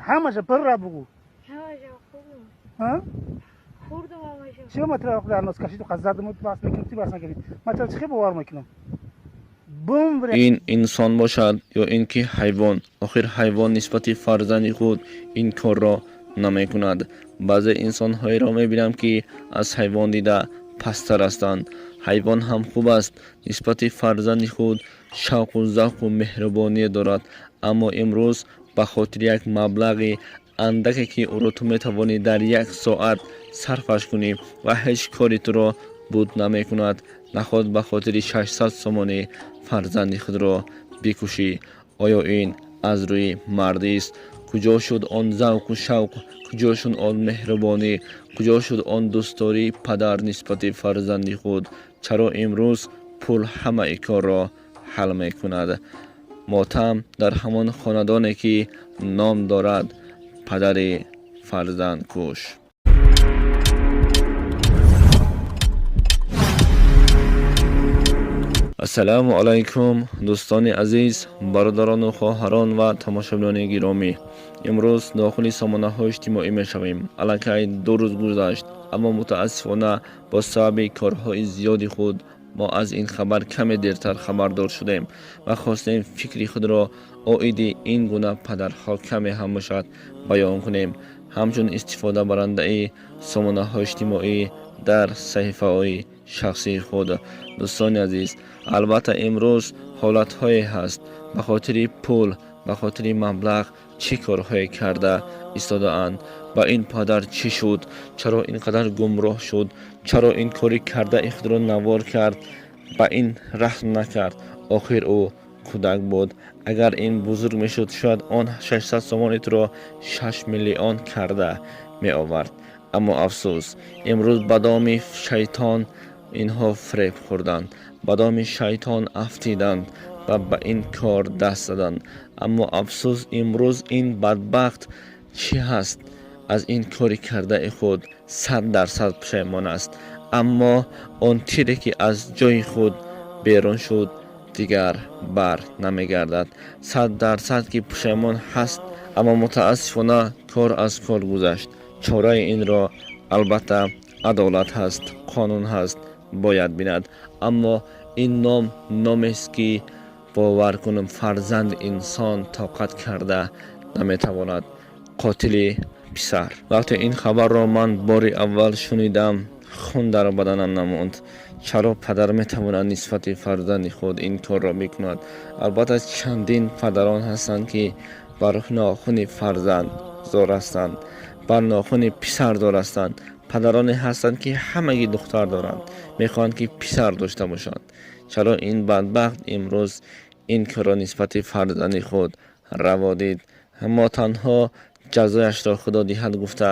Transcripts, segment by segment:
Ҳамаша пирра бугӯ. Ҳамаша хӯрдум. Ҳа? Хӯрдум ҳамаша. Чиё ма тира дар нос кашиду задиму бас мекунам, ти бас накардӣ? Ма тира чӣ хел бовар мекунам? Бумбре. Ин инсон бошад ё ин ки ҳайвон? Охир ҳайвон нисбати фарзанди худ ин корро намекунад. Баъзе инсонҳоеро мебинам, ки аз ҳайвон дида пасттар ҳастанд. Ҳайвон ҳам хуб аст, нисбати фарзанди худ шавқу завқу меҳрубоние дорад. Аммо имрӯз ба хотири як маблағи андаке, ки ӯро ту метавонӣ дар як соат сарфаш кунӣ ва ҳеҷ кори туро буд намекунад, наход ба хотири 600 сомонӣ фарзанди худро бикушӣ? Оё ин аз рӯи мардист? Куҷо шуд он завқу шавқ, куҷо шуд он меҳрубонӣ, куҷо шуд он дӯстдории падар нисбати фарзанди худ? Чаро имрӯз пул ҳамаи корро ҳал мекунад? Мотам дар ҳамон хонадоне, ки ном дорад падари фарзандкуш. Ассалому алайкум, дӯстони азиз, бародарону хоҳарон ва тамошобинони гиромӣ. Имрӯз дохили сомонаҳои иҷтимоӣ мешавем. Аллакай 2 рӯз гузашт, аммо мутаассифона бо сабаби корҳои зиёди худ мо аз ин хабар каме дертар хабардор шудем ва хостем фикри худро оиди ин гуна падарҳо каме ҳам бошад баён кунем, ҳамчун истифодабарандаи сомонаҳои иҷтимоӣ дар саҳифаҳои шахсии худ. Дӯстони азиз, албатта, имрӯз ҳолатҳое ҳаст, ба хотири пул, ба хотири маблағ чӣ корҳое карда истодаанд. Ба ин падар чӣ шуд? Чаро ин қадар гумроҳ шуд? Чаро ин кори кардаи худро навор кард, ба ин раҳм накард? Охир ӯ кӯдак буд. Агар ин бузург мешуд, шояд он 600 сомони туро 6 миллион карда меовард. Аммо афсӯс, имрӯз ба доми шайтон инҳо фиреб хӯрданд, ба доми шайтон афтиданд ва ба ин кор даст заданд. Аммо афсӯс, имрӯз ин бадбахт чӣ ҳаст, аз ин кори кардаи худ 100% пушаймон аст. Аммо он тире, ки аз ҷои худ берун шуд, дигар бар намегардад. 100% ки пушаймон ҳаст, аммо мутаассифона кор аз кор гузашт. Чораи инро албатта адолат ҳаст, қонун ҳаст, бояд бинад. Аммо ин ном номест, ки бовар кунам, фарзанди инсон тоқат карда наметавонад. Қотили писар. Вақте ин хабарро ман бори аввал шунидам, хун дар баданам намонд. Чаро падар метавонад нисбати фарзанди худ ин корро бикунад? Албатта, чандин падарон ҳастанд, ки бар нохуни фарзанд зор ҳастанд, бар нохуни писар зор ҳастанд. Падароне ҳастанд, ки ҳамагӣ духтар доранд, мехоҳанд, ки писар дошта бошанд. Чаро ин бадбахт имрӯз ин корро нисбати фарзанди худ раво дид? Мо танҳо ҷазояшро Худо диҳад гуфта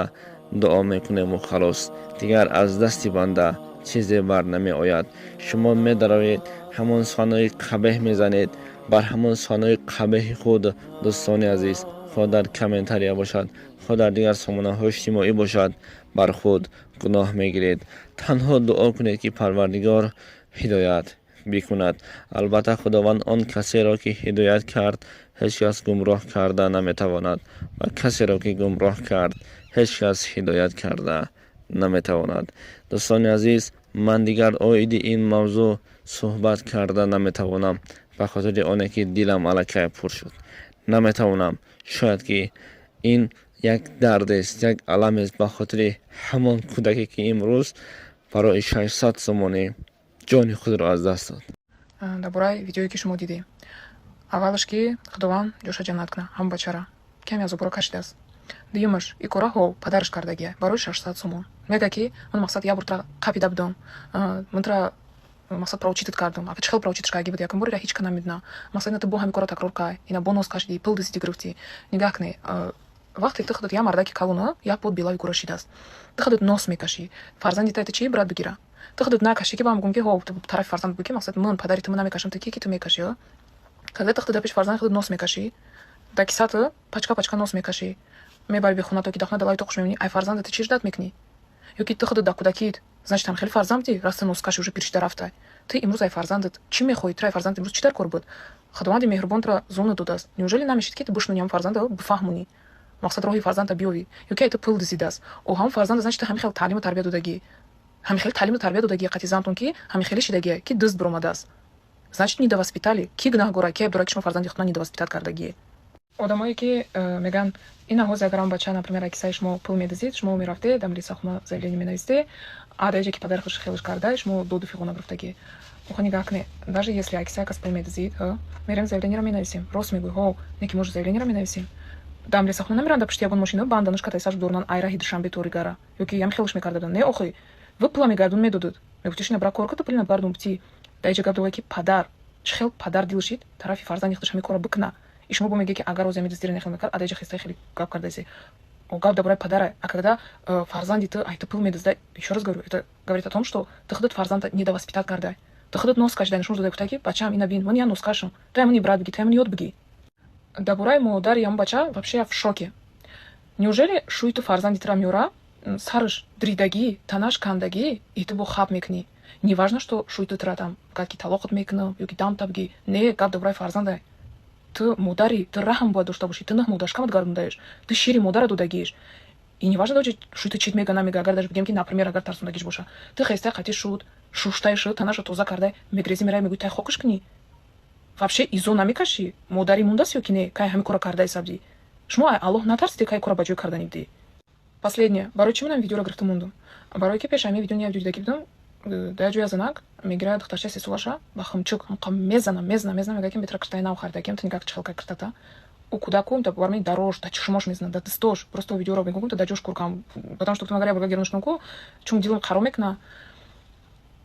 дуо мекунему халос. Дигар аз дасти банда чизе бар намеояд. Шумо медаровед, ҳамон суханҳои қабеҳ мезанед. Бар ҳамон суханҳои қабеҳи худ, дӯстони азиз, хоҳ дар комментария бошад, хоҳ дар дигар сомонаҳои иҷтимоӣ бошад, бар худ гуноҳ мегиред. Танҳо дуо кунед, ки Парвардигор ҳидоят бикунад. Албатта, Худованд он касеро, ки ҳидоят кард, ҳеҷ кас гумроҳ карда наметавонад ва касеро, ки гумроҳ кард, ҳеҷ кас ҳидоят карда наметавонад. Дӯстони азиз, ман дигар оиди ин мавзӯъ суҳбат карда наметавонам, ба хотири оне ки дилам аллакай пур шуд. Наметавонам. Шояд ки ин як дардест, як аламест ба хотири ҳамон кӯдаке, ки имрӯз барои 600 сомонӣ ҷони худро аз даст дод. Дар бораи видеое, ки шумо дидем, аввалаш, ки Худованд ҷоша ҷаннат кунад ҳам бачара, каме азобро кашидааст. Дуюмаш, и кора ҳо падараш кардагия барои 600 сомон. Мега, ки ман, мақсад, як бор тра қапида будам, ман тра, мақсад, проучить кардам. Ака, чӣ хел проучить карги буд? Якум бор ира ҳеҷ ка намедона. Мақсад, ина ту бо ҳами кора такрор кай, ина бо нос кашидӣ, пул дизидӣ, гирифтӣ. Нигаҳ кунӣ, вақте ту худат як мардаки калона, як под белави гура шидааст, ту худат нос мекашӣ, фарзанди та чӣ ибрат бигира? Ту худат накашӣ, ки ба мегӯм, ки ҳо тарафи фарзанд бигӯ, ки, мақсад, ман падари ту, ман намекашам, ту ки ту мекашӣ? Когда ту худат пеши фарзанди худат нос мекашӣ, дар кисату пачка пачка нос мекашӣ, мебари бехона, то ки дар хона далави то хуш мебинӣ, ай фарзанда ту чӣ ждать мекунӣ? Ё ки ту худат дар кӯдакит, значит, там хеле фарзанд будӣ, раз ту носкаши уже пир шида рафтай. Ту имрӯз ай фарзандат чӣ мехоҳӣ? Ту ай фарзандат имрӯз чӣ дар кор буд? Худованди меҳрубон тура зона додааст. Неужели намешид, ки ту бишнуни ҳам фарзанда, бифаҳмонӣ? Мақсад, роҳи фарзанда биёвӣ, ё ки ай ту пул дизидааст. О, ҳамн фарзанда, значит, ту ҳамин хел таълиму тарбия додагӣ, ҳамин хел таълиму тарбия додагӣ қати зантон, ки ҳамин хеле шидагие, ки дузд биромадааст. Значит, недовоспитали. Ки гунаҳгора, ки айб дорад, ки шумо фарзанди худтона недовоспитать кардагие? Одамое ки мегӯянд, ина ҳозир агар он бача, например, кисаи шумо пул медизид, шумо мерафте, дар милисахона заявление менависте, а дар ҷое ки падари худш хелш карда, шумо доду фиғона гирифтагӣ. Охо, нигаҳ кунед, даже если ай кисаи кас пул медизид, мерем, заявлениеро менависем. Рост мегӯй, ҳо, не ки мо заявлениеро менависем, дар милисахона намеранд, дар пушти ягон мошина банданаш, катайсаш дорнан, ай раҳи Душанбе то Ригара, ё ки ям хелш мекардадан. Не, охи, вы пула мегардун, медодуд, мегуфти: «Шина, бра, кор ката, пулина гардун, бити». Дар иҷа гап дорад, ки падар чӣ хел падар дилшид тарафи фарзанди худаш ҳамин корро бикуна? И шумо бо мегӯед, ки агар ози ҳамин дуздиро нехел мекард, а дар иҷа хеста хеле гап кардаисе. Гап дар бораи падара. А когда фарзанди ту ай ту пул медизда, еще раз говорю, это говорит о том, что ты худат фарзанда недовоспитать кардай. Ту худат нос кашидай, нишон додай, гуфтай, ки бачаам, ина бин, ман я нос кашам, ту ям брат биги, ту ям ёд биги. Дар бораи модари ям бача вообще я в шоке. Неужели шӯи ту фарзанди тура меёра, сараш дридагӣ, танаш кандагӣ, и ту бо хаб мекунӣ? Неважно, что шӯи ту тура там гуфт, ки талоқат мекунам ё ки дамта биги. Не, гап дар бораи фарзанда. Ту модари, ту раҳм бояд дошта бошӣ. Ту 9 моҳ дар шикамат гардондаеш, ту шири модара додагиеш. И неважно даже, шӯи ту чит мега, намега, агар даже бигем, ки, например, агар тарсондагиш боша, ту хестай, қати шуд, шуштай шуд, танаша тоза кардай, мегрези, мерай, мегӯй, тай хокаш кунӣ. Вообще изо намекашӣ? Модарӣ мондааст ё ки не? Кай ҳамин кора кардаи сабдӣ? Шумо ай Аллоҳ натарсиде, кай кора ба ҷой кардани будӣ? Последнее, барои чӣ манам видеоро гирифта мондум? Барое ки пеш ҳамин видео як ҷой дидаги будам, дар як ҷоя занак мегирад духтарчаи 3 солаша, ба химчук ҳамқа мезана, мезана, мезана, мегӯяд, ки бетра киртаи нав харидагиам, ту нигак чихел киртата. У кӯдаку та барми дарош, да чишмош мезана, да дистош. Просто видеоро мегӯм, та да ҷош куркам, потому что агар я бурга гирнушнам ку, чун дилам қаро мекуна.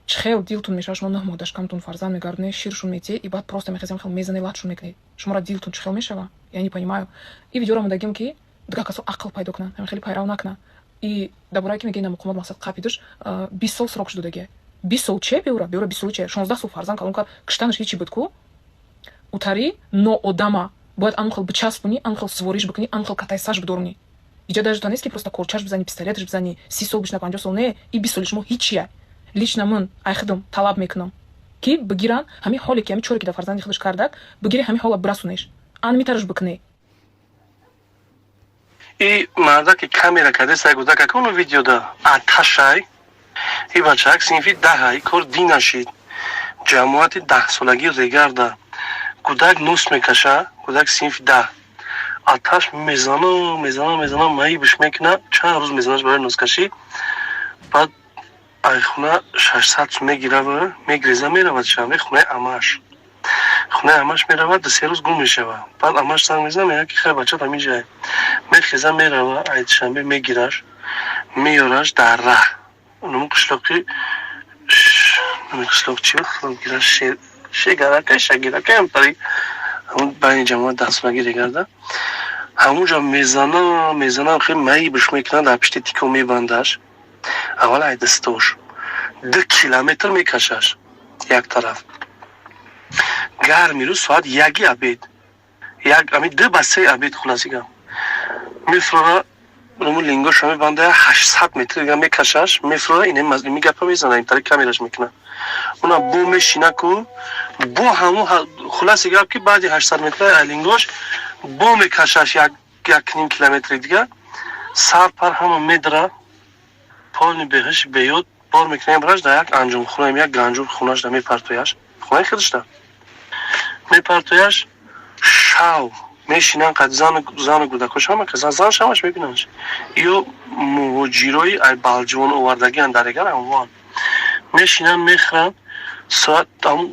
Чихел дилтун мешава? Шумо 9 моҳ дар шикамтун фарзанд мегардонед, ширшун метиҳед, и баъд просто мехезем, хел мезане, латшун мекунед. Шуморо дилтун чихел мешава? Я не понимаю. И видеоро мондагим, ки дигар касо ақл пайдо кунанд, ҳамин хеле пайрав накунанд. И дар бораe ки мега, ина муқомот мақсад қапидуш, 20 сол срок шудодагия. 20 сол че? Беура, беура 20 соли че? 16 сол фарзанд калон кард, киштанаш ҳичи буд ку. Утари ноодама бояд ан хел бичаспонӣ, ан хел свориш бикунӣ, ан хел катайсаш бидорунӣ. Иҷа даже то нест, ки просто корчаш бизанӣ, пистолеташ бизанӣ, 30 сол бишна, 50 сол. Не, и 20 соли шумо ҳичия. Лично ман ай худам талаб мекунам, ки бигиран ҳамин ҳоле, ки ҳамин чоре, ки дар фарзанди худаш кардак, бигири, ҳамин ҳола бирасонеш, ан митараш бикунӣ. И мардаки камера кардеса, гудака куну видеода аташай. И бачаак синфи 10-а, и кор динашид ҷамоати 10-солагӣ Регарда. Кӯдак нус мекаша, кӯдак синфи 10, аташ мезана, мезана, мезана, маибш мекуна, чанд рӯз мезанаш барои нускашӣ. Баъд айхона 600 сум мегирава, мегреза, меравад шанбе хонаи амаш. Хонаи амаш меравад, 2-3 рӯз гум мешава. Баъд амаш занг мезана, мегӯяд, ки хай, бачат ҳаминҷае. Мехеза, мерава, айшанбе мегираш, меёраш. Дар раҳ ному қишлоқи, қишлоқ чи буд, Шегарака, Шагирака, ҳамтари байни ҷамоат 10-солагӣ Регарда, ҳамунҷа мезана, мезана, хеле маибш мекунад, дар пишти тико мебандаш. Аввал ай дастош 2 километр мекашаш як тараф. Гарми рӯз, соат 1-и обед, як ами 2 ба 3 обед, хулоси гап, мефурора, руму лингоша мебанда, 800 метр дига мекашаш, мефурора, ини гапа мезана, интари камераш мекуна, уна бо мешина ку, бо ҳаму. Хулоси гап, ки баъди 800 метр лингош бо мекашаш 1,5 километри дига, сар пар ҳама медра, полни беҳиш беёд бор мекунем, браш дар як анҷумхона, як ганҷур хонаш да мепартояш, хонаи худашда мепартояш. Шав мешинан қад зану кӯдакош, ҳама каса, зан шамаш мебинанш. Ё муҳоҷирои ай Балҷувон овардагиан дар егар амвон мешинан, мехӯранд. Соат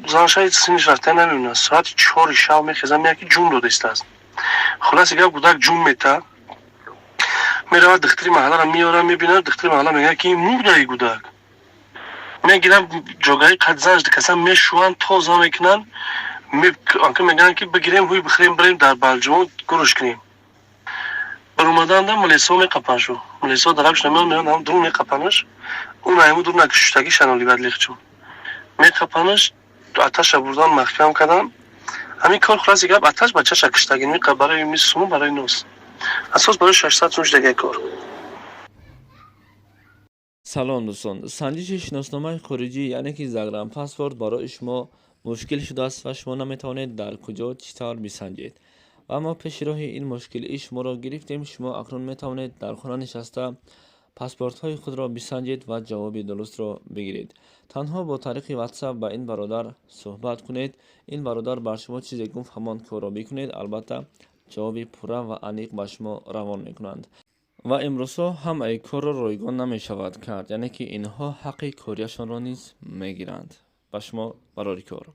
занша синиш рафта намебинад. Соати 4-и шав мехезан, меяд, ки ҷун дода истааст. Хулоси гап, кӯдак ҷун мета, меравад, духтари маҳалларо меёрад, мебинад. Духтари маҳалла мегӯяд, ки мурдаи кӯдак. Мегирам, ҷогаи қад занш каса мешӯванд, тоза мекунанд, мегӯянд, ки бигирем, ҳуй бихӯрем, бирем дар Балҷувон гурӯш кунем. Баромаданда милисо меқапаншу, милисо даракш намеян, меян, ҳам дур меқапанаш. Он айму дур накушуштагӣ шаноливад лихчун меқапанаш, аташа бурдан, маҳкам кардан. Ҳамин кор, хулоси гап, аташ бачаша киштагӣ барои мис суму, барои нос, асос барои 600 сум шудагай кор. Салом, дӯстон! Санҷиши шиносномаи хориҷӣ, яъне ки загранпаспорт, барои шумо мушкил шудааст ва шумо наметавонед дар куҷо, чӣ тавр бисанҷед. Ва мо пеши роҳи ин мушкилии шуморо гирифтем. Шумо акнун метавонед дар хона нишаста паспортҳои худро бисанҷед ва ҷавоби дурустро бигиред. Танҳо бо тариқи WhatsApp ба ин бародар суҳбат кунед. Ин бародар бар шумо чизе гуфт, ҳамон корро бикунед. Албатта, ҷавоби пурра ва аниқ ба шумо равон мекунанд. Ва имрӯзҳо ҳамаи корро ройгон намешавад кард, яъне ки инҳо ҳаққи кориашонро низ мегиранд. Ба шумо барори кор.